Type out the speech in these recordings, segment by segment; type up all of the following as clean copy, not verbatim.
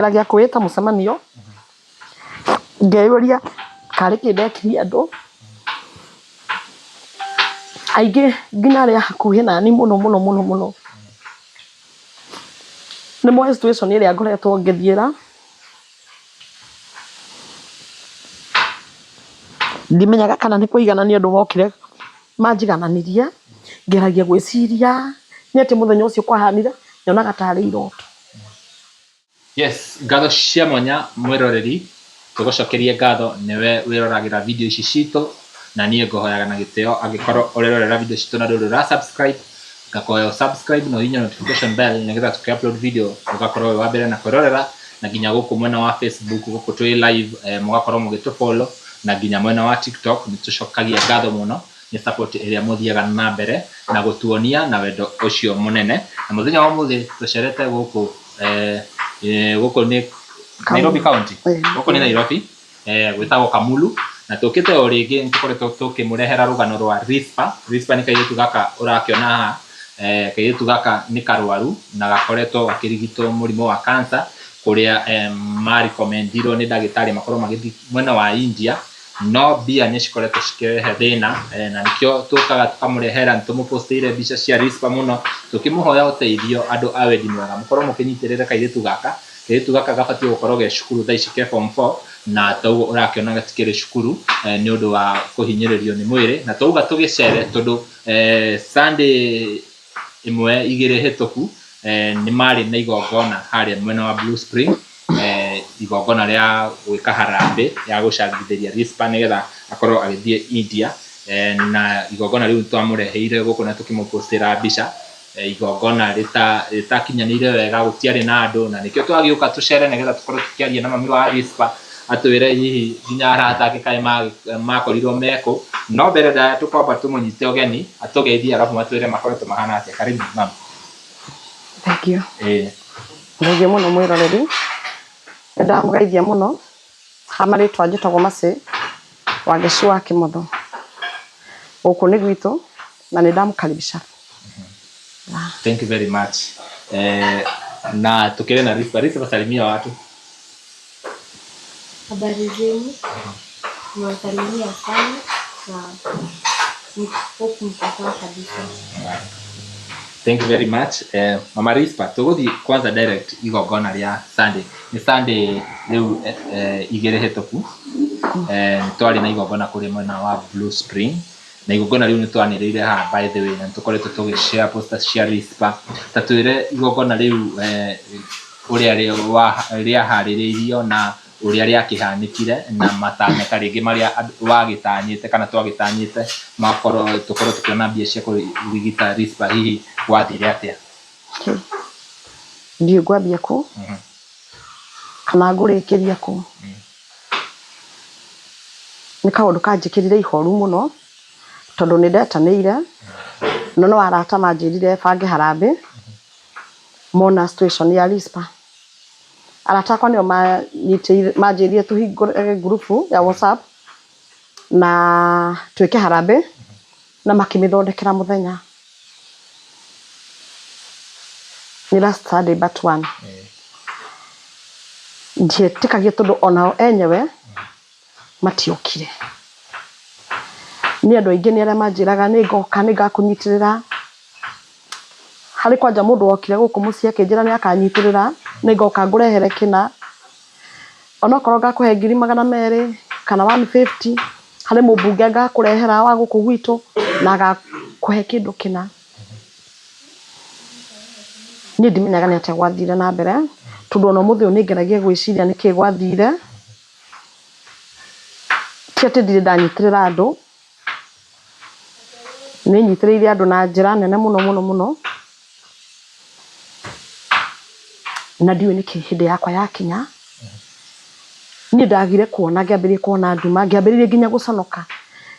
Ngeragia kwĩĩta mũcemanio, ngeyũria karĩ kĩ ndekirie andũ, aingĩ nginya arĩa a hakuhĩ nani mũno mũno mũno mũno, nĩ moĩ situation ĩrĩa ngoretwo ngĩthiĩra. Ndimenyaga kana nĩ kũiganania andũ mokire manjigananirie, ngeragia gwĩciria nĩ atĩa mũthenya ũcio kwahanire, nyonaga tarĩ iroto. Yes, ngatho cia mwanya mwĩroreri, tũgũcokerie ngatho nĩwe wĩroragĩra video ici citũ, na niĩ ngũhoyaga na gĩtĩo angĩkorwo ũrerorera video citũ na ndũrĩ ũra subscribe, ngakũhoya ũ subscribe na ũhihinye notification bell nĩgetha tũkĩ upload video ũgakorwo wĩ wa mbere na kwĩrorera, na nginya gũkũ mwena wa Facebook gũkũ twĩ live eh, mũgakorwo mũgĩtũ follow na nginya mwena wa TikTok nĩ tũcokagia ngatho mũno nĩ support ĩrĩa mũthiaga na mbere na gũtuonia na wendo ũcio mũnene. Na mũthenya wa ũmũthĩ tũcerete gũkũ eh, eh, gũkũ nĩ Nairobi County, gũkũ nĩ Nairobi eh, gwĩtagwo Kamulu na tũkĩte o rĩngĩ nĩ tũkoretwo tũkĩmũrehera rũgano rwa Rispa. Rispa nĩ kairĩtu gaka ũrakĩona haha eh, kairĩtu gaka nĩ karwaru na gakoretwo gakĩrigitwo mũrimũ wa cancer kũrĩa eh, marekomendirwo nĩ ndagĩtarĩ makorwo magĩthiĩ mwena wa India No mbia nĩ cikoretwo cikĩrehe thĩna na nĩkĩo tũkaga tũkamũrehera, nĩ tũmũpostĩire mbica cia Rispa mũno, tũkĩmũhoya ũteithio andũ a wendi mwega mũkorwo mũkĩnyitĩrĩra kairĩtu gaka. Kairĩtu gaka gabatiĩ gũkorwo ge cukuru thaa ici ke form four na toguo ũrakĩona gatikĩrĩ cukuru nĩ ũndũ wa kũhinyĩrĩrio nĩ mwĩrĩ. Na twauga tũgĩcere tondũ Sunday ĩmwe igĩrĩ hĩtũku nĩ marĩ na igongona harĩa mwena wa Blue Spring, igongona rĩa gwĩka harambee ya gũcangithĩria Rispa nĩgetha akorwo agĩthiĩ India, na igongona rĩu nĩtwamũreheire gũkũ na tũkĩmũpostĩra mbica, igongona rĩtakinyanĩire wega, gũtiarĩ na andũ na nĩkĩo twagĩũka tũcere nĩgetha tũkorwo tũkĩaria na mami wa Rispa atwĩre hihi nginya arata ake kaĩ makorirwo mekũ, no mbere ndaya tũkwamba tũmũnyite ũgeni atũgeithie arabu matwĩre makoretwo mahana atĩa. Karibu ma'am. Thengiũ. Ĩĩ. Thengiũ mũno mwĩroreri. Nĩ ndamũgeithia mũno. Ha marĩtwa njĩtagwo Mercy Wangeci wa Kĩmotho. Gũkũ nĩ gwitũ na nĩ ndamũkaribisha. Thank you very much. Eh, na tukire na Rispa. Rispa, salimia watu. Habari zenu, nimewasalimia sana na hope mko sawa kabisa. Thank you very much. Eh, Mama Rispa, tũgũthiĩ kwanza direct igongona rĩa Sunday. Nĩ Sunday rĩu eh, eh, igĩrĩ hĩtũku. Eh, nĩ twarĩ na igongona kũrĩa mwena wa Blue Spring. Na igongona rĩu nĩ twanĩrĩire haha by the way na nĩ tũkoretwo tũgĩ share poster cia Rispa. Ta twĩre igongona rĩu eh, ũrĩa rĩaharĩrĩirio na ũrĩa rĩakĩhanĩkire na matanya ta rĩngĩ marĩa wagĩtanyĩte kana twagĩtanyĩte makorwo tũkorwo tũkĩona mbia cia kũrigita Rispa hihi gwathire atĩa? Ndiũĩ ngwambia kũ kana ngũrĩkĩria kũ. Nĩ kaũndũ kanjĩkĩrire ihoru mũno, tondũ nĩ ndetanĩire, no no arata manjĩrire bange harambee, mona situation ya Risper. Arata akwa nĩo manjĩrire tũhingũre ngurubu ya WhatsApp, na twĩke harambee, na makĩmĩthondekera mũthenya. Nĩ last Sunday but one. Ndietĩkagia tondũ onao enyewe matiokire. Niĩ andũ aingĩ nĩ arĩa manjĩraga nĩ ngoka nĩ ngakũnyitĩrĩra. Harĩ kwanja mũndũ wokire gũkũ mũciĩ akĩnjĩra nĩ akanyitĩrĩra, nĩ ngoka ngũrehere kĩna. Onokorwo ngakũhe ngiri magana merĩ kana one fifty, harĩ mũmbunge ngakũrehera wa gũkũ gwitũ na agakũhe kĩndũ kĩna. Niĩ ndimenyaga nĩ atĩa gwathire na mbere, tondũ ona ũmũthĩ ũyũ nĩ ngeragia gwĩciria nĩkĩ gwathire. Ti atĩ ndirĩ ndanyitĩrĩra andũ, nĩ nyitĩrĩire andũ na njĩra nene mũno mũno mũno, na ndiũĩ nĩkĩ hĩndĩ yakwa yakinya, niĩ ndagire kuona ngĩambĩrĩria kuona nduma, ngĩambĩrĩria nginya gũconoka,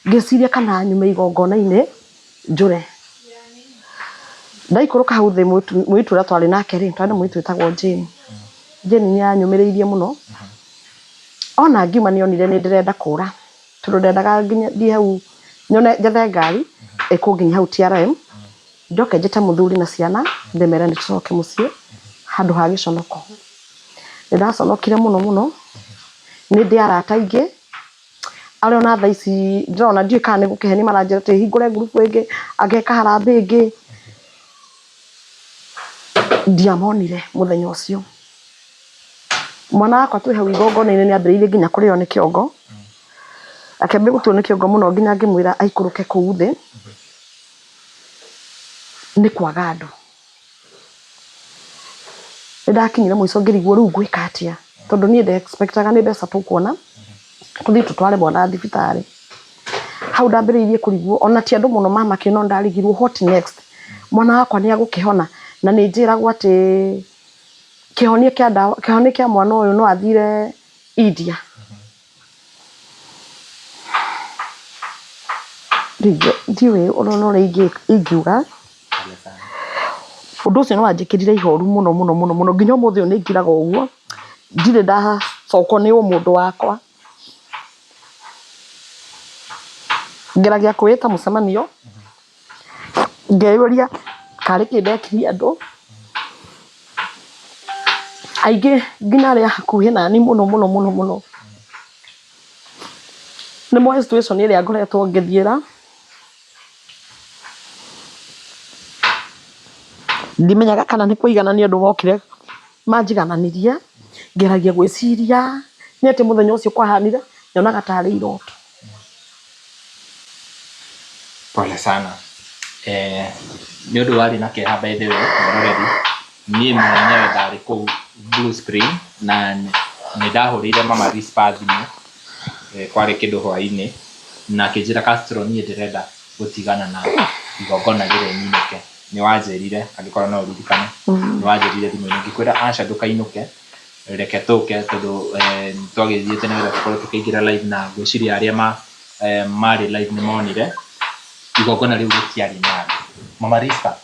ngĩciria kana nyume igongona-inĩ njũre. Ndaikũrũka hau thĩ mũirĩtu ũrĩa twarĩ nake rĩ, twarĩ na mũirĩtu wĩtagwo Jane. Jane nĩ anyũmĩrĩirie mũno, ona ngiuma nĩ onire nĩ ndĩrenda kũra, tondũ ndendaga nginya thiĩ hau nyone njethe ngari ĩkũnginyia hau TRM, njoke njĩte mũthuri na ciana ndĩmere nĩ tũcoke mũciĩ handũ ha gĩconoko. Nĩ ndaconokire mũno mũno, nĩ ndĩ arata aingĩ arĩa ona thaa ici ndĩrona ndiũĩ kana nĩ gũkĩhenia maranjĩra atĩ hingũre ngurubu ĩngĩ, angeka harambee ĩngĩ. Ndiamonire mũthenya ũcio. Mwana wakwa twĩ hau igongona-inĩ nĩ ambĩrĩirie nginya kũrĩo nĩ kĩongo, akĩambia gũturwo nĩ kĩongo mũno nginya ngĩmwĩra aikũrũke kũu thĩ, nĩ kwaga andũ. Nĩ ndakinyire mũico ngĩrigwo rĩu ngwĩka atĩa, tondũ niĩ nde expect aga nĩ mbeca tũkuona, tũthiĩ tũtware mwana thibitarĩ. Hau ndambĩrĩirie kũrigwo ona ti andũ mũno mamakire no ndarigirwo what next, mwana wakwa nĩ egũkĩhona? Na nĩ njĩragwo atĩ kĩhonia kĩa ndawa, kĩhonia kĩa mwana ũyũ no athire India. Rĩu ndiũĩ ona ũrĩa ingiuga, ũndũ ũcio nĩ wanjĩkĩrire ihoru mũno mũno mũno mũno nginya ũmũthĩ ũyũ nĩ ngiraga ũguo, ndirĩ ndacokwo nĩ ũmũndũ wakwa. Ngeragia kwĩĩta mũcemanio, ngeyũria karĩ kĩ ndekire andũ, aingĩ nginya arĩa a hakuhĩ nani mũno mũno mũno mũno, nĩ moĩ situation ĩrĩa ngoretwo ngĩthiĩra. Ndimenyaga kana nĩ kũiganania andũ mokire manjigananirie, ngeragia gwĩciria nĩ atĩa mũthenya ũcio kwahanire, nyonaga tarĩ iroto. Pole sana. Eh, nĩ ũndũ warĩ na kĩeha by the way mwĩroreri, niĩ mwenyewe ndarĩ kũu Blue Spring na nĩ ndahũrĩire Mama Rispa thimũ kwarĩ kĩndũ hwainĩ na akĩnjĩra Castro niĩ ndĩrenda gũtigana na igongona rĩrĩ nyinũke. Nĩ wanjĩrire angĩkorwo no ũririkane, nĩ wanjĩrire thimũ-inĩ ngĩkwĩra aca ndũkainũke reke tũke tondũ nĩ twagĩthiĩte nĩgetha tũkorwo tũkĩingĩra live na ngwĩciria arĩa marĩ live nĩ monire igongona rĩu rĩtiarĩ na andũ. Mama Rispa,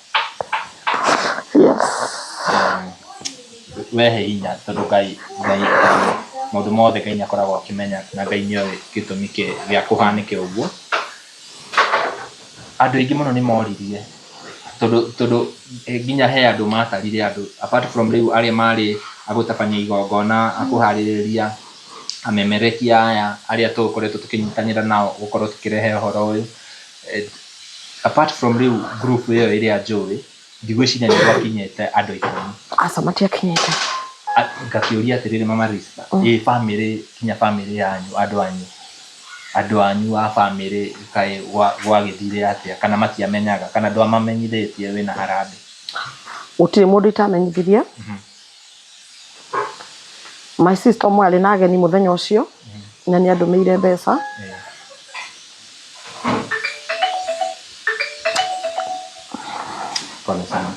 Yes. Wehe hinya tondũ Ngai, Ngai, Ngai, maũndũ mothe Ngai nĩ akoragwo akĩmenya na Ngai nĩ oĩ gĩtũmi gĩa kũhanĩke ũguo. Andũ aingĩ mũno nĩ moririe tondũ, tondũ nginya he andũ matarire andũ apart from rĩu arĩa marĩ a gũtabania igongona, a kũharĩrĩria, amemerekia aya arĩa tũgũkoretwo tũkĩnyitanĩra nao gũkorwo tũkĩrehe ũhoro ũyũ. Apart from rĩu group ĩyo ĩrĩa njũĩ, ndigwĩciria nĩ gwakinyĩte andũ 10. Aca matiakinyĩte. Ngakĩũria atĩrĩrĩ Mama Rispa, ĩ bamĩrĩ nginya bamĩrĩ yanyu andũ anyu, andũ anyu a bamĩrĩ kaĩ gwagĩthire atĩa kana matiamenyaga kana ndwamamenyithĩtie wĩna harambee? Gũtirĩ mũndũ itamenyithirie. My sister ũmwe arĩ na ageni mũthenya ũcio na nĩ andũmĩire mbeca. Pole sana.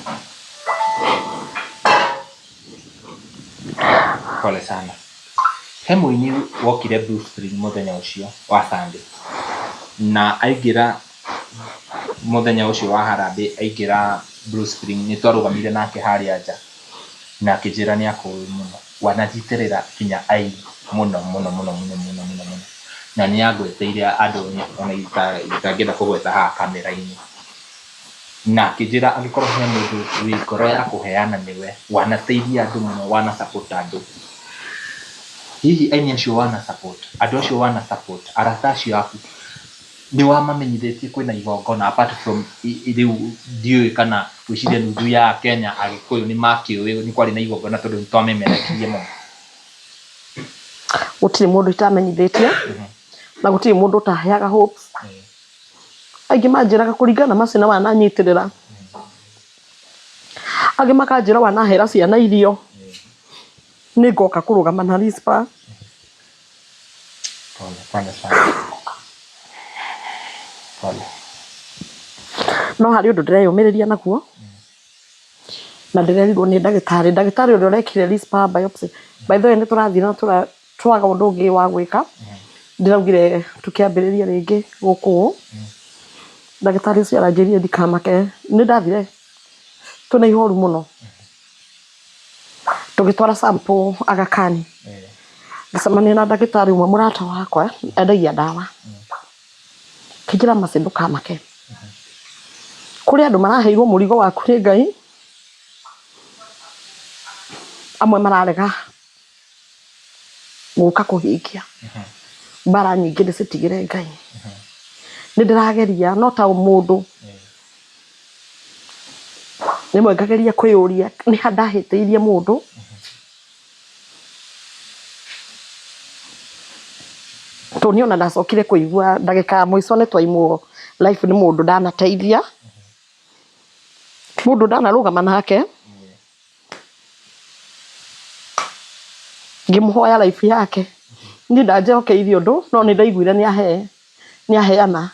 Pole sana. He mũini wokire Blue Spring mũthenya ũcio wa Sunday na aingĩra mũthenya ũcio wa harambee aingĩra Blue Spring nĩ twarũgamire nake harĩa nja na akĩnjĩra nĩ akũĩ mũno. Wananyitĩrĩra nginya aini mũno mũno mũno mũno mũno mũno mũno. Na nĩ angweteire andũ ona itangĩenda kũgweta haha kamera-inĩ. Na akĩnjĩra angĩkorwo he mũndũ wĩ ngoro ya kũheana nĩwe, wanateithia andũ mũno, wana support andũ. Hihi aini acio wana support, andũ acio wana support, arata acio aku, nĩ wamamenyithĩtie kwĩna igongona apart from rĩu ndiũĩ kana ngwĩciria nuthu ya Akenya Agĩkũyũ nĩ makĩũĩ nĩ kwarĩ na igongona tondũ nĩ twamemerekirie mũno. Gũtirĩ mũndũ itamenyithĩtie na gũtirĩ mũndũ ũtaheaga hopes. Aingĩ manjĩraga kũringana na macina wananyitĩrĩra, angĩ makanjĩra wanahera ciana irio, nĩ ngoka kũrũgama na Rispa. Pole, pole sana. Pole. No harĩ ũndũ ndĩreyũmĩrĩria naguo na ndĩrerirwo nĩ ndagĩtarĩ, ndagĩtarĩ ũrĩa ũrekire Rispa biopsy, by the way nĩ tũrathiĩ na twaga ũndũ ũngĩ wa gwĩka, ndĩraugire tũkĩambĩrĩrie rĩngĩ gũkũ ũũ, ndagĩtarĩ ũcio aranjĩrire ndikamake, nĩ ndathire twĩna ihoru mũno, tũgĩtwara sample Aga Khan, ngĩcemania na ndagĩtarĩ ũmwe mũrata wakwa endagia ndawa, akĩnjĩra Mercy ndũkamake, kũrĩ andũ maraheirwo mũrigo waku nĩ Ngai, amwe mararega. Gũka kũhingia mbara nyingĩ ndĩcitigĩre Ngai. Nĩ ndĩrageria no ta mũndũ rĩmwe ngageria kwĩyũria nĩ ha ndahĩtĩirie mũndũ. Tondũ niĩ ona ndacokire kũigua ndagĩka ya mũico nĩ twaimwo life nĩ mũndũ ndanateithia, mũndũ ndanarũgama nake. Ngĩmũhoya life yake. Niĩ ndanjokeirie ũndũ no nĩ ndaiguire nĩ aheana.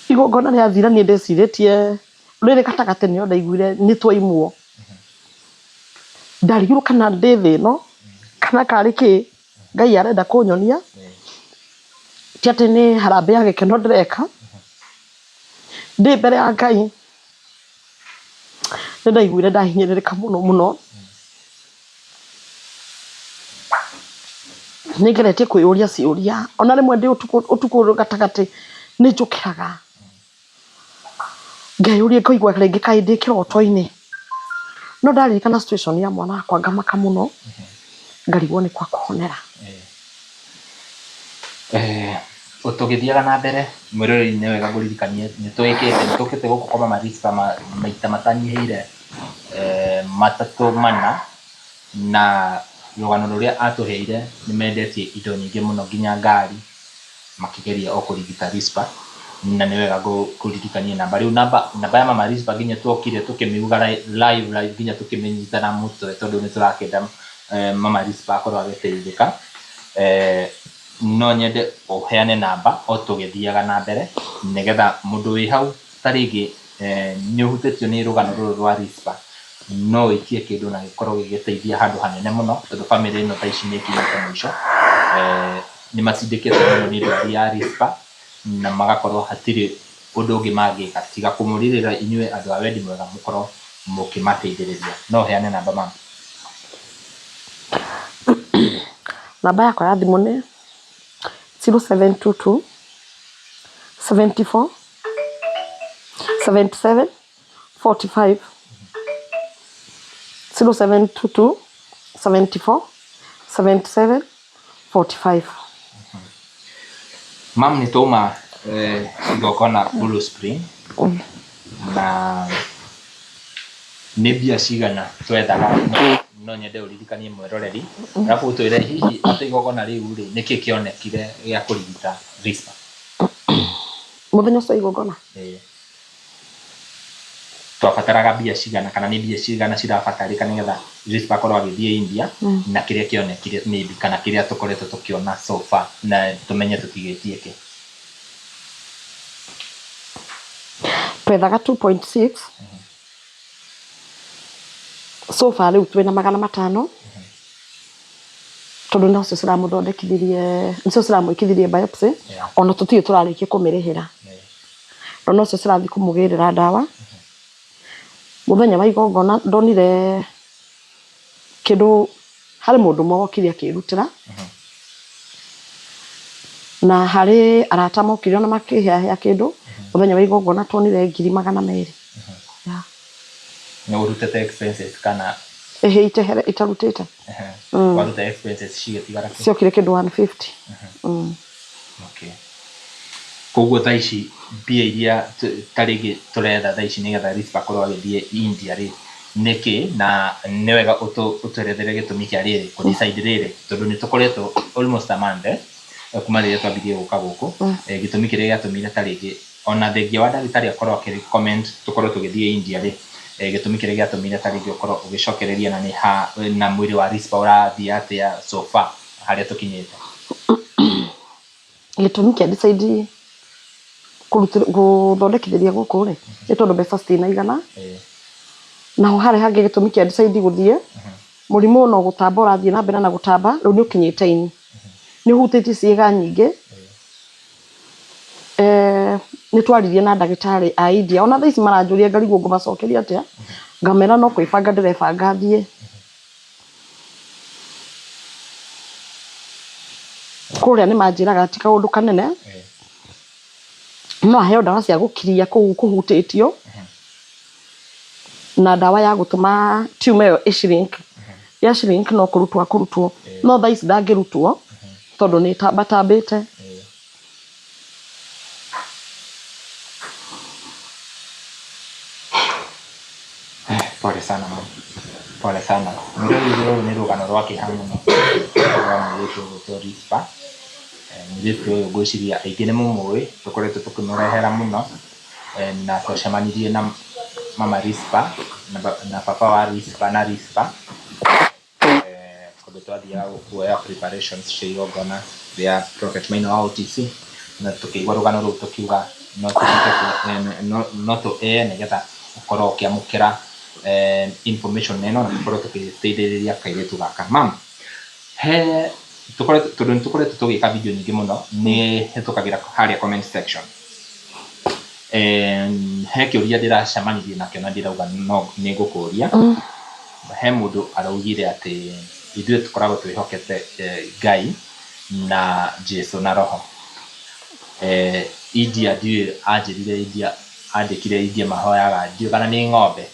Igongona rĩathira niĩ ndecirĩtie rĩrĩ gatagatĩ nĩho ndaiguire nĩ twaimwo. Ndarigirwo kana ndĩ thĩ ĩno kana karĩ kĩ Ngai arenda kũnyonia. Ti atĩ nĩ harambee ya gĩkeno ndĩreka, ndĩ mbere ya Ngai. Nĩ ndaiguire ndahinyĩrĩrĩka mũno mũno. Nĩ ngeretie kwĩyũria ciũria, ona rĩmwe ndĩ ũtukũ ũtukũ gatagatĩ nĩ njũkĩraga ngeyũria ngaigua rĩngĩ kaĩ ndĩ kĩroto-inĩ. No ndaririkana situation ya mwana wakwa ngamaka mũno, ngarigwo nĩ kwa kũhonera. Tũgĩthiaga na mbere, mwĩroreri nĩ wega ngũririkanie nĩ twĩkĩte, nĩ tũkĩte gũkũ kwa Mama Risper maita matanyihĩire matatũ mana, na rũgano rũrĩa atũheire nĩ mendetie indo nyingĩ mũno nginya ngari, makĩgeria o kũrigita Risper, na nĩ wega ngũririkanie namba. Rĩu namba, namba ya Mama Risper nginya twokire tũkĩmiuga live live nginya tũkĩmĩnyita na mũtwe tondũ nĩ tũrakĩenda Mama Risper akorwo agĩteithĩka. No nyende ũheane namba o tũgĩthiaga na mbere nĩgetha mũndũ wĩ hau ta rĩngĩ nĩ ũhutĩtio nĩ rũgano rũrũ rwa Risper, no wĩikie kĩndũ na gĩkorwo gĩgĩteithia handũ hanene mũno tondũ bamĩrĩ ĩno thaa ici nĩ ĩkinyĩte mũico. Nĩ matindĩkĩtwo mũno nĩ ndwari ya Risper na magakorwo hatirĩ ũndũ ũngĩ mangĩka tiga kũmũrĩrĩra inyuĩ andũ a wendi mwega mũkorwo mũkĩmateithĩrĩria. No ũheane namba mama? Namba yakwa ya thimũ nĩ 0722 74 77 45 0722 74 77 45. Mam nĩ twauma igongona Blue Spring na nĩ mbia cigana twethaga no nyende ũririkanie mwĩroreri arabu ũtwĩre hihi atĩ igongona rĩu rĩ nĩkĩ kĩonekire gĩa kũrigita Risper. Mũthenya ũcio wa igongona? Ĩĩ. Twabataraga mbia cigana kana nĩ mbia cigana cirabatarĩka nĩgetha Risper akorwo agĩthiĩ India na kĩrĩa kĩonekire maybe kana kĩrĩa tũkoretwo tũkĩona so far na tũmenye tũtigĩtie kĩ. Twethaga 2.6 so far rĩu twĩna 500 tondũ nocio ciramũthondekithirie nĩcio ciramwĩkithirie biopsy ona tũtirĩ tũrarĩkia kũmĩrĩhĩra na nocio cirathiĩ kũmũgĩrĩra ndawa. Mũthenya wa igongona ndonire kĩndũ harĩ mũndũ ũmwe wokire akĩrutĩra na harĩ arata mokire ona makĩheahea kĩndũ mũthenya wa igongona tuonire 200,000. Yeah. Nĩ ũrutĩte expenses kana? Ĩhĩ itarutĩte. Waruta expenses cigĩtigara kĩ? Ciokire kĩndũ 150. Okay. Koguo thaa ici mbia iria ta rĩngĩ tũretha thaa ici nĩgetha Risper akorwo agĩthiĩ India rĩ, nĩkĩ na nĩ wega ũtwerethere gĩtũmi kĩa rĩrĩ kũ decide rĩrĩ tondũ nĩ tũkoretwo almost a month eh, kuma rĩrĩa twambirie gũka gũkũ. Gĩtũmi kĩrĩa gĩatũmire ta rĩngĩ ona thengia wa ndagĩtarĩ akorwo akĩ recommend tũkorwo tũgĩthiĩ India rĩ, gĩtũmi kĩrĩa gĩatũmire ta rĩngĩ ũkorwo ũgĩcokereria na nĩ ha na mwĩrĩ wa Risper ũrathiĩ atĩa so far harĩa tũkinyĩte. Gĩtũmi kĩa decide gũthondekithĩria gũkũ rĩ, nĩ tondũ mbeca citinaigana. Naho harĩa hangĩ gĩtũmi kĩa decide gũthiĩ, mũrimũ no gũtamba ũrathiĩ na mbere na gũtamba, rĩu nĩ ũkinyĩte ini. Nĩ ũhutĩtie ciĩga nyingĩ. Nĩ twaririe na ndagĩtarĩ a India, ona thaa ici maranjũria ngarigwo ngũmacokeria atĩa, ngamera no kwĩbanga ndĩrebanga thiĩ. Kũrĩa nĩ manjĩraga ti kaũndũ kanene, no aheo ndawa cia gũkiria kũu kũhutĩtio, na ndawa ya gũtũma tumor ĩyo ĩ shrink. Ya shrink no kũrutwo akũrutwo, no thaa ici ndangĩrutwo tondũ nĩ ĩtambatambĩte. Pole sana mama. Pole sana. Mwĩroreri rũrũ nĩ rũgano rwa kĩeha mũno rwa mũirĩtu ũgwĩtwo Rispa. Mũirĩtu ũyũ ngwĩciria aingĩ nĩ mũmũĩ, tũkoretwo tũkĩmũrehera mũno na twacemanirie na mama Rispa na baba wa Rispa na Rispa kũndũ twathiaga kuoya preparations cia igongona rĩa Prophet Maina wa OTC na tũkĩigua rũgano rũu tũkiuga no tũhote no tũ air nĩgetha ũkorwo ũkĩamũkĩra information ĩno na tũkorwo tũgĩteithĩrĩria kairĩtu gaka. Mam, he tũkoretwo tondũ nĩ tũkoretwo tũgĩka video nyingĩ mũno nĩ hĩtũkagĩra harĩa comment section. He kĩũria ndĩracemanirie nakĩo na ndĩrauga no nĩ ngũkũria. He mũndũ araugire atĩ ithuĩ tũkoragwo twĩhokete Ngai na Jesu na Roho. India ndiũĩ anjĩrire India andĩkire India mahoyaga ndiũĩ kana nĩ ng'ombe.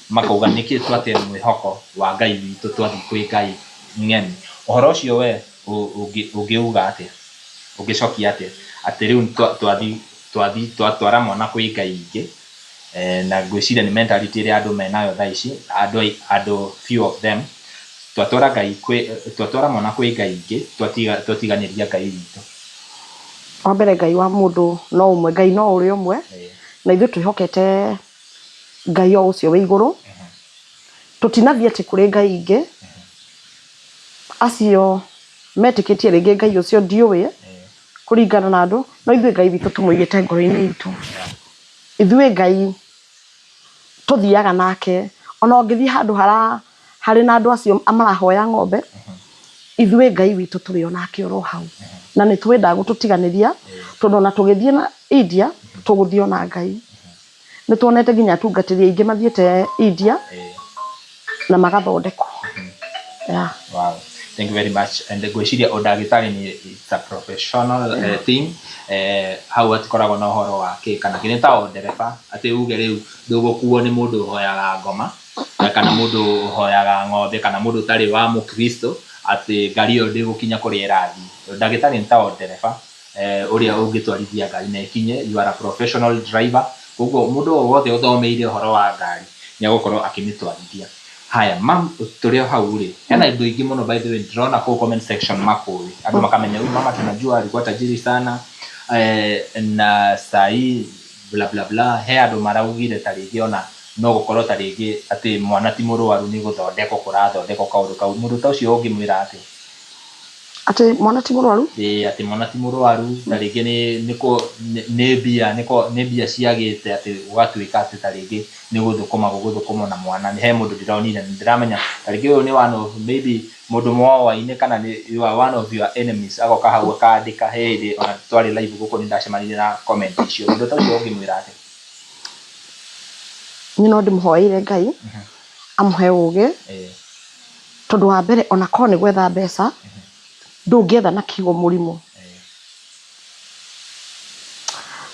Makauga nĩkĩ twate mwĩhoko wa Ngai witũ twathiĩ kwĩ Ngai ng'eni. Ũhoro ũcio we ũngĩuga atĩa? Ũngĩcokia atĩa? Atĩ rĩu twathiĩ twathiĩ twatwara mwana kwĩ Ngai ingĩ na ngwĩciria nĩ mentality ĩrĩa andũ menayo thaa ici, andũ andũ few of them, twatwara Ngai kwĩ twatwara mwana kwĩ Ngai ingĩ twatiganĩria Ngai witũ. Wa mbere Ngai wa mũndũ no ũmwe, Ngai no ũrĩa ũmwe, na ithuĩ twĩhokete Ngai o ũcio wĩ igũrũ. Tũtinathiĩ atĩ kũrĩ Ngai ingĩ, acio metĩkĩtie rĩngĩ Ngai ũcio ndiũĩ, kũringana na andũ, no ithuĩ Ngai witũ tũmũigĩte ngoro-inĩ itũ. Ithuĩ Ngai tũthiaga nake, ona ũngĩthiĩ handũ harĩ na andũ acio marahoya ng'ombe, ithuĩ Ngai witũ tũrĩ o nake oro hau. Na nĩ tũĩ ndagũtũtiganĩria, tondũ ona tũgĩthiĩ na India, tũgũthiĩ o na Ngai. Nĩ tuonete nginya atungatĩri aingĩ mathiĩte India na magathondekwo. Yeah. Wow. Thank you very much. And ngwĩciria ũndagĩtarĩ nĩ it's a professional thing. Hau hatikoragwo na ũhoro wa kĩ kana kĩ. Nĩ ta o ndereba atĩ uge rĩu ndũgũkuo nĩ mũndũ ũhoyaga ngoma kana mũndũ ũhoyaga ng'ombe kana mũndũ ũtarĩ wa mũkristo atĩ ngari ĩyo ndĩgũkinya kũrĩa ĩrathiĩ. Ndagĩtarĩ nĩ ta o ndereba ũrĩa ũngĩtwarithia ngari na ĩkinye, you are a professional driver, koguo mũndũ o wothe ũthomeire ũhoro wa ngari nĩ egũkorwo akĩmĩtwarithia. Haya mam tũrĩ o hau rĩ, hena andũ aingĩ mũno by the way ndĩrona kũu comment section makũĩ, andũ makamenya huyu mama tunajua alikuwa tajiri sana na sahii bla bla bla, he andũ maraugire ta rĩngĩ ona no gũkorwo ta rĩngĩ atĩ mwana ti mũrwaru nĩ gũthondekwo kũrathondekwo kaũndũ kau, mũndũ ta ũcio ũngĩmwĩra atĩa? Atĩ mwana ti mũrwaru? Ĩĩ atĩ mwana ti mũrwaru, ta rĩngĩ nĩ nĩ kũ nĩ mbia nĩ nĩ mbia ciagĩte atĩ gũgatuĩka atĩ ta rĩngĩ nĩ gũthũkũma gũgũthũkũmwo na mwana. He mũndũ ndĩronire na ndĩramenya ta rĩngĩ ũyũ nĩ one of maybe mũndũ mwoaine kana nĩ you are one of your enemies agoka hau akandĩka, he hĩndĩ ona twarĩ live gũkũ nĩ ndacemanirie na comment icio. Mũndũ ta ũcio ũngĩmwĩra atĩa? Niĩ no ndĩmũhoeire Ngai amũhe ũgĩ. Tondũ wa mbere ona korwo nĩ gwetha mbeca, ndũngĩetha na kiugo mũrimũ.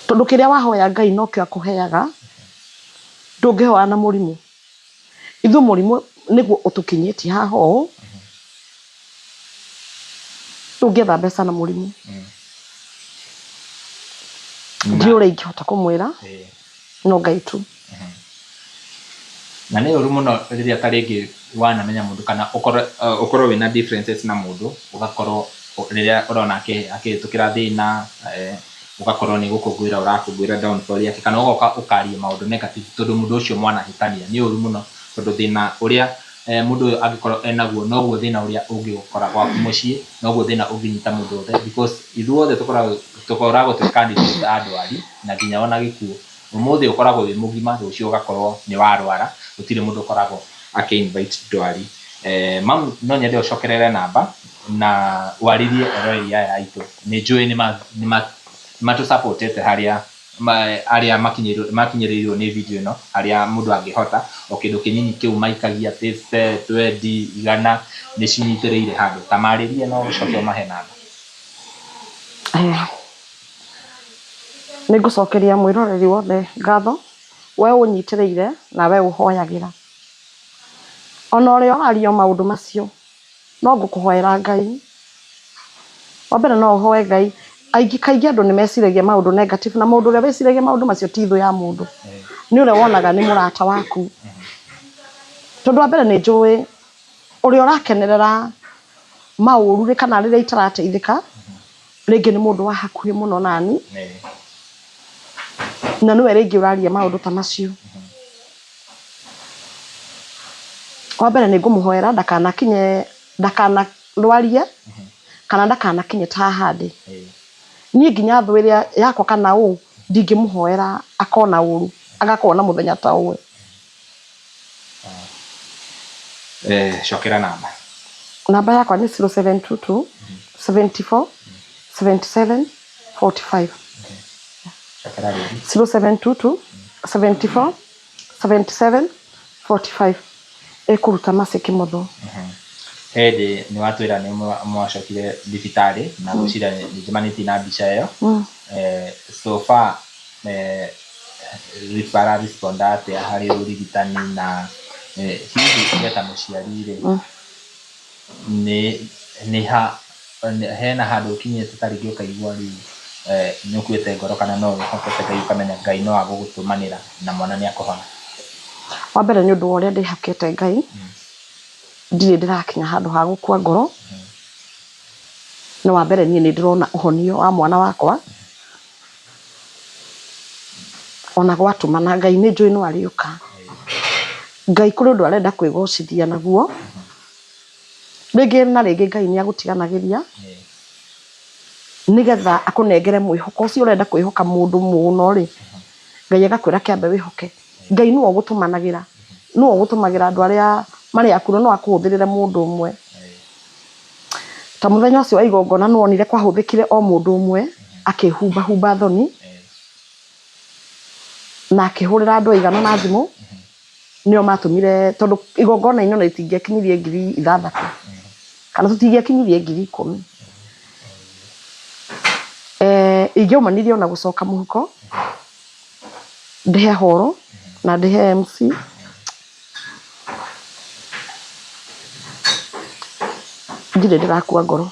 Tondũ kĩrĩa wahoya Ngai nokĩo akũheaga, ndũngĩhoya na mũrimũ. Ithuĩ mũrimũ nĩguo ũtũkinyĩtie haha ũũ, ndũngĩetha mbeca na mũrimũ. Ndiũĩ ũrĩa ingĩhota kũmwĩra, no Ngai tu. Na nĩ ũru mũno rĩrĩa ta rĩngĩ wanamenya mũndũ kana ũkorwo ũkorwo wĩna differences na mũndũ, ũgakorwo rĩrĩa ũrona akĩhĩtũkĩra thĩna, ũgakorwo nĩ gũkũngũĩra ũrakũngũĩra downfall yake, kana ũgoka ũkaria maũndũ negative tondũ mũndũ ũcio mwanahĩtania. Nĩ ũru mũno tondũ thĩna ũrĩa mũndũ ũyũ angĩkorwo enaguo noguo thĩna ũrĩa ũngĩgũkora gwaku mũciĩ, noguo thĩna ũngĩnyita mũndũ wothe because ithuothe tũkoragwo twĩ candidate a ndwari na nginya ona gĩkuũ. Ũmũthĩ ũkoragwo wĩ mũgima, rũciũ ũgakorwo nĩ warwara, gũtirĩ mũndũ ũkoragwo akĩ invite ndwari. Ma'am no nyende ũcokerere namba na warĩrie eroreri aya aitũ. Nĩ njũĩ nĩ matũ support ĩte harĩa arĩa makinyĩrĩirwo nĩ video ĩno, harĩa mũndũ angĩhota o kĩndũ kĩnini kĩu maikagia fifty, twendi, igana, nĩ cinyitĩrĩire handũ. Ta marĩrie na ũcoke ũmahe namba. Nĩ ngũcokeria mwĩroreri wothe ngatho, we ũnyitĩrĩire na we ũhoyagĩra. Ona ũrĩa ũraria maũndũ macio no ngũkũhoera Ngai. Wa mbere no ũhoe Ngai. Aingĩ kaingĩ andũ nĩ meciragia maũndũ negative na mũndũ ũrĩa wĩciragia maũndũ macio ti thũ ya mũndũ. Nĩ ũrĩa wonaga nĩ mũrata waku. Tondũ wa mbere nĩ njũĩ ũrĩa ũrakenerera maũru rĩ kana rĩrĩa itarateithĩka rĩngĩ nĩ mũndũ wa hakuhĩ mũno nani na nĩwe rĩngĩ ũraria maũndũ ta macio. Wa mbere nĩ ngũmũhoera ndakanakinye ndakanarwarie kana ndakanakinye ta haha ndĩ. Niĩ nginya thũ ĩrĩa yakwa kana ũ ndingĩmũhoera akona ũru agakorwo na mũthenya ta ũyũ. Cokera namba. Namba yakwa nĩ 0722 74 77 45. Cokera rĩngĩ. 0722 74 77 45 ĩkũruta Mercy Kĩmotho. Hĩndĩ nĩ watwĩra nĩ mwacokire thibitarĩ na ngwĩciria nĩ njemanĩtie na mbica ĩyo. So far bara respond atĩa harĩ ũrigitani na hihi we ta mũciari rĩ nĩ ha hena handũ ũkinyĩte ta rĩngĩ ũkaigua rĩu nĩ ũkuĩte ngoro kana no wĩhokete Ngai ũkamenya Ngai no agũgũtũmanĩra na mwana nĩ akũhona? Wa mbere nĩ ũndũ wa ũrĩa ndĩhokete Ngai ndirĩ ndĩrakinya handũ ha gũkua ngoro. No wa mbere niĩ nĩ ndĩrona ũhonio wa mwana wakwa ona gwatũmana Ngai nĩ njũĩ no arĩũka. Ngai kũrĩ ũndũ arenda kwĩgocithia naguo. Rĩngĩ na rĩngĩ Ngai nĩ agũtiganagĩria nĩgetha akũnengere mwĩhoko ũcio ũrenda kwĩhoka mũndũ mũno rĩ, Ngai agakwĩra kĩambe wĩhoke. Ngai nĩwe ũgũtũmanagĩra, nĩwe ũgũtũmagĩra andũ arĩa marĩ aku no akũhũthĩrĩre mũndũ ũmwe. Ta mũthenya ũcio wa igongona nĩ wonire kwahũthĩkire o mũndũ ũmwe akĩhumbahumba thoni na akĩhũrĩra andũ aigana na thimũ nĩo matũmire tondũ igongona-inĩ ona rĩtingĩakinyirie 6,000 kana tũtingĩakinyirie 10,000. Ingĩaumanirie ona gũcoka mũhuko ndĩhe horo na ndĩhe MC. Ndirĩ ndĩrakua ngoro.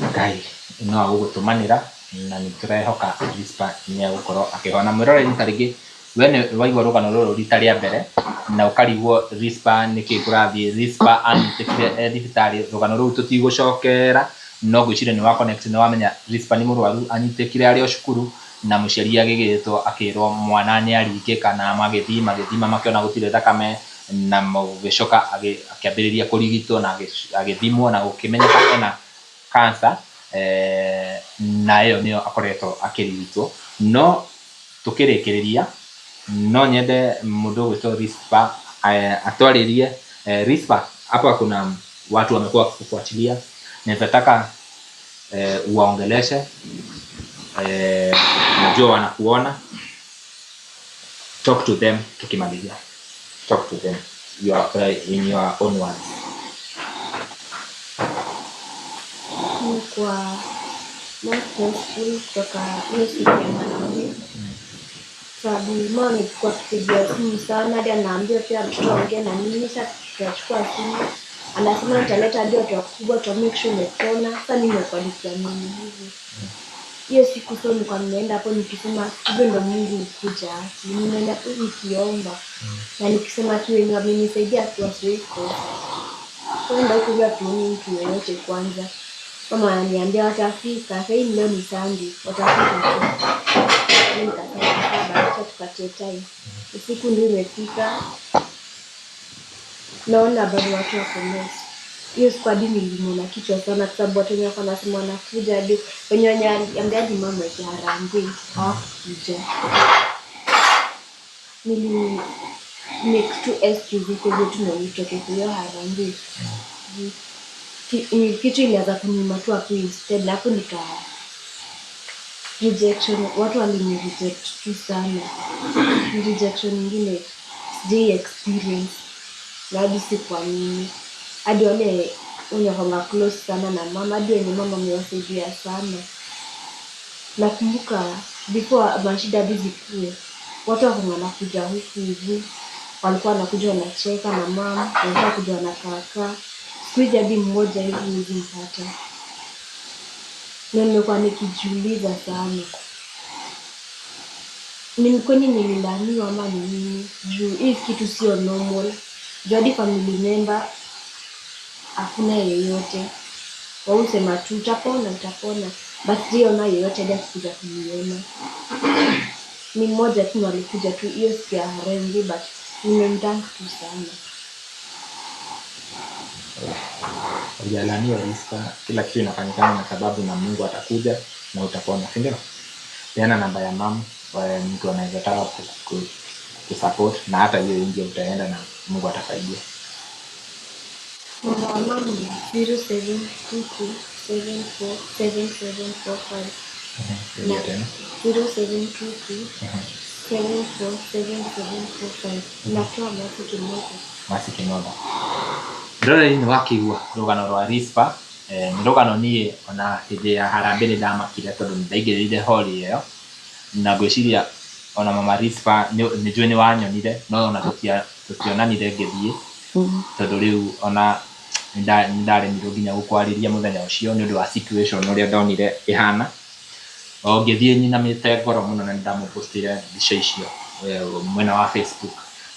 Ngai no agũgũtũmanĩra na nĩ tũrehoka Risper nĩ egũkorwo akĩhona. Mwĩroreri ta rĩngĩ we nĩ waigua rũgano rũrũ rita rĩa mbere na ũkarigwo Risper nĩkĩ kũrathiĩ, Risper anyitĩkire e thibitarĩ, rũgano rũu tũtigũcokera no ngwĩciria nĩ wa connect nĩ wamenya Risper nĩ mũrwaru anyitĩkire arĩ o cukuru na mũciari agĩgĩtwo akĩrwo mwana nĩ aringĩka na magĩthiĩ magĩthima makĩona gũtirĩ thakame na gũgĩcoka akĩambĩrĩria kũrigitwo na agĩthimwo na gũkĩmenyeka ena cancer na ĩyo nĩyo akoretwo akĩrigitwo. No tũkĩrĩkĩrĩria no nyende mũndũ ũgwĩtwo Risper atwarĩrie. Risper, hapa kuna watu wamekuwa wakikufuatilia, naweza taka uwaongeleshe, najua wanakuona, talk to them tukimalizia, talk to them in your own words. Nimekuwa more stressful kutoka hiyo siku ya harambee, sababu mama amekuwa akipigia simu sana hadi anaambia pia mtoto aongee na mimi. Sasa tunachukua simu, anasema nitaleta hadi watu wakubwa to make sure umepona. Sasa mimi nimekuwa nikiamini hivyo hiyo siku, so nilikuwa nimeenda hapo nikisema hivyo ndo Mungu hukuja haki. Nimeenda tu nikiomba na nikisema tu wenye wamenisaidia wasiwahi kosa. Kwenda huko hivyo hatuoni mtu yoyote kwanza. Mama ananiambia watafika, sasa hii leo ni Sunday, watafika tu. Mimi nikasema sawa, acha tupatie time. Usiku ndio imefika, naona bado watu wako lost. Hiyo siku hadi niliumwa na kichwa sana, kwa sababu watu wenye walikuwa wanasema wanakuja, hadi wenye waliambia hadi mama eti harambee hawakuja. Nili make tu excuse huko hivyo tu ndio nitoke kwa hiyo harambee. Kitu ilianza kuniuma tu hapo instead, na hapo nika rejection, watu walini reject tu sana. Ni rejection nyingine sijai experience na hadi sikuamini. Hadi wale wenye wako close sana na mama, hadi wenye mama amewasaidia sana. Nakumbuka before mashida hadi zikuwe, watu wako wanakuja huku hivi. Walikuwa wanakuja wanacheka na mama, walikuwa kuja wanakaakaa. Siku hizi hadi mmoja hivi huwezi mpata. Na nimekuwa nikijiuliza sana, ni kweli nililaaniwa ama ni nini? Juu hii kitu sio normal. Juu hadi family member hakuna yeyote. Wao husema tu utapona, utapona, but sijaona yeyote hadi akikuja kuniona. Ni mmoja tu alikuja tu hiyo siku ya harambee, but nimemthank tu sana. Hujalaaniwa Rispa, kila kitu inafanyikana na sababu, na Mungu atakuja na utapona, si ndio? Peana namba ya mam, mtu anaweza taka kusupport, na hata hiyo ingia utaenda na Mungu atasaidia. Namba ya mama ni 0722747745. Rudia tena. 0722747745. Natoa Mercy Kimotho. Mercy Kimotho. Ndĩroreri nĩ wakĩigua rũgano rwa Rispa, nĩ rũgano niĩ ona hĩndĩ ya harambee nĩ ndamakire tondũ nĩ ndaingĩrĩire hall ĩyo na ngwĩciria ona mama Rispa nĩ njũĩ nĩ wanyonire no ona tũtionanire ngĩthiĩ tondũ rĩu ona nĩ ndaremirwo nginya gũkwarĩria mũthenya ũcio nĩ ũndũ wa situation ũrĩa ndonire ĩhana. O ngĩthiĩ nyinamĩte ngoro mũno na nĩ ndamũpostire mbica icio mwena wa Facebook.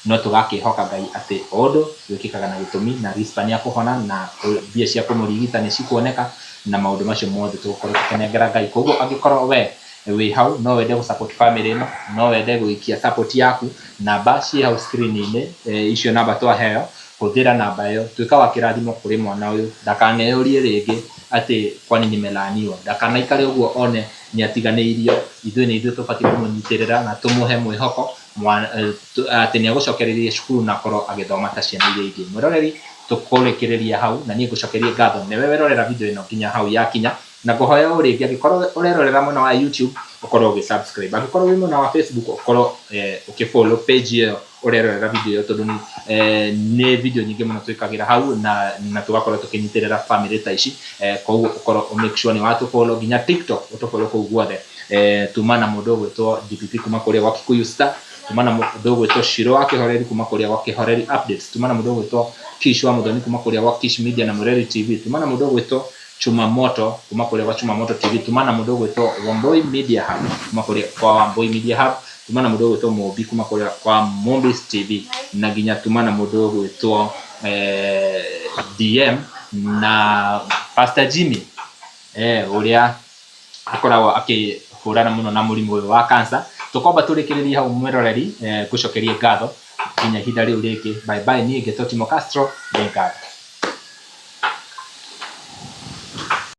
No tũgakĩhoka Ngai atĩ o ũndũ wĩkĩkaga na gĩtũmi na Rispa nĩ akũhona na mbia cia kũmũrigita nĩ cikuoneka na maũndũ macio mothe tũgũkorwo tũkĩnengera Ngai. Koguo angĩkorwo we wĩ hau no wende gũ support family ĩno, no wende gũikia support yaku, namba ciĩ hau screen-inĩ, icio namba twaheo, hũthĩra namba ĩyo, tuĩka wa kĩrathimo kũrĩ mwana ũyũ, ndakaneyũrie rĩngĩ atĩ kwani nimelaaniwa, ndakanaikare ũguo one nĩ atiganĩirio, ithuĩ nĩ ithuĩ tũbatiĩ kũmũnyitĩrĩra na tũmũhe mwĩhoko atĩ nĩ egũcokereria cukuru na akorwo agĩthoma ta ciana iria ingĩ. Mwĩroreri tũkũrĩkĩrĩria hau na niĩ ngũcokerie ngatho nĩwe werorera video ĩno nginya hau yakinya, na ngũhoya o rĩngĩ angĩkorwo ũrerorera mwena wa YouTube ũkorwo ũgĩ subscribe, angĩkorwo wĩ mwena wa Facebook ũkorwo ũkĩ follow page ĩyo ũrerorera video ĩyo tondũ nĩ video nyingĩ mũno twĩkagĩra hau na tũgakorwo tũkĩnyitĩrĩra family ta ici, koguo ũkorwo ũ make sure nĩ watũ follow nginya TikTok ũtũ follow kũu guothe. Tuma na mũndũ ũgwĩtwo DPP kuma kũrĩa gwa Kikuyu Star, tuma na mũndũ ũgwĩtwo Shiro wa Kĩhoreri kuma kũrĩa gwa Kĩhoreri Updates, tuma na mũndũ ũgwĩtwo Kish wa Muthoni kuma kũrĩa gwa Kish Media na Mureri TV, tuma na mũndũ ũgwĩtwo Chuma Moto kuma kũrĩa gwa Chuma Moto TV, tuma na mũndũ ũgwĩtwo Wambui Media Hub kuma kũrĩa kwa Wambui Media Hub, tuma na mũndũ ũgwĩtwo Mũmbi kuma kũrĩa kwa Mombis TV, na nginya tuma na mũndũ ũgwĩtwo DM na Pastor Jimmy ũrĩa akoragwo akĩhũrana mũno na mũrimũ ũyũ wa cancer. Tũkwamba tũrĩkĩrĩrie hau mwĩroreri, ngũcokerie ngatho nginya ihinda rĩu rĩngĩ. Bye bye, niĩ ngetwo Timo Castro, nĩ ngatho.